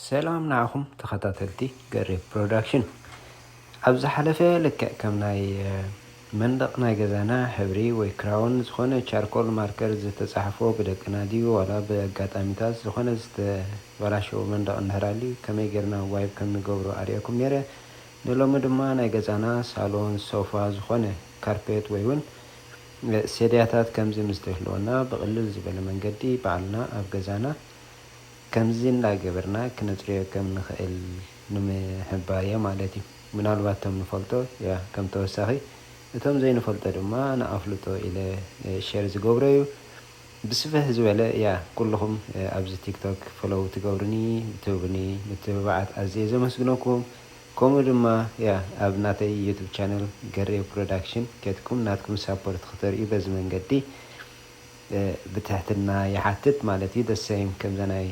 ሰላም ንዓኹም ተኸታተልቲ ገሬ ፕሮዳክሽን። ኣብ ዝሓለፈ ልክዕ ከም ናይ መንደቕ ናይ ገዛና ሕብሪ ወይ ክራውን ዝኾነ ቻርኮል ማርከር ዝተጻሕፎ ብደቅና ድዩ ዋላ ብኣጋጣሚታት ዝኾነ ዝተበላሸወ መንደቕ እንድሕር ኣልዩ ከመይ ጌርና ዋይፕ ከም ንገብሮ ኣርእየኩም ነይረ። ንሎሚ ድማ ናይ ገዛና ሳሎን ሶፋ ዝኾነ ካርፔት ወይ እውን ሰድያታት ከምዚ ምስ ዘይህልወና ብቕልል ዝበለ መንገዲ ባዕልና ኣብ ገዛና ከምዚ እንዳገበርና ክነጽርዮ ከም ንኽእል ንምሕባር እየ ማለት እዩ። ምናልባት እቶም ንፈልጦ ያ ከም ተወሳኺ እቶም ዘይንፈልጦ ድማ ንኣፍልጦ ኢለ ሸር ዝገብሮ እዩ። ብስፍሕ ዝበለ ያ ኩልኹም ኣብዚ ቲክቶክ ፎሎው ትገብርኒ ትህብኒ ምትብባዓት ኣዝየ ዘመስግነኩም። ከምኡ ድማ ያ ኣብ ናተይ ዩቱብ ቻነል ገሬ ፕሮዳክሽን ከትኩም ናትኩም ሳፖርት ክተርእዩ በዚ መንገዲ ብትሕትና ይሓትት ማለት እዩ። ደሰይም ከምዛ ናይ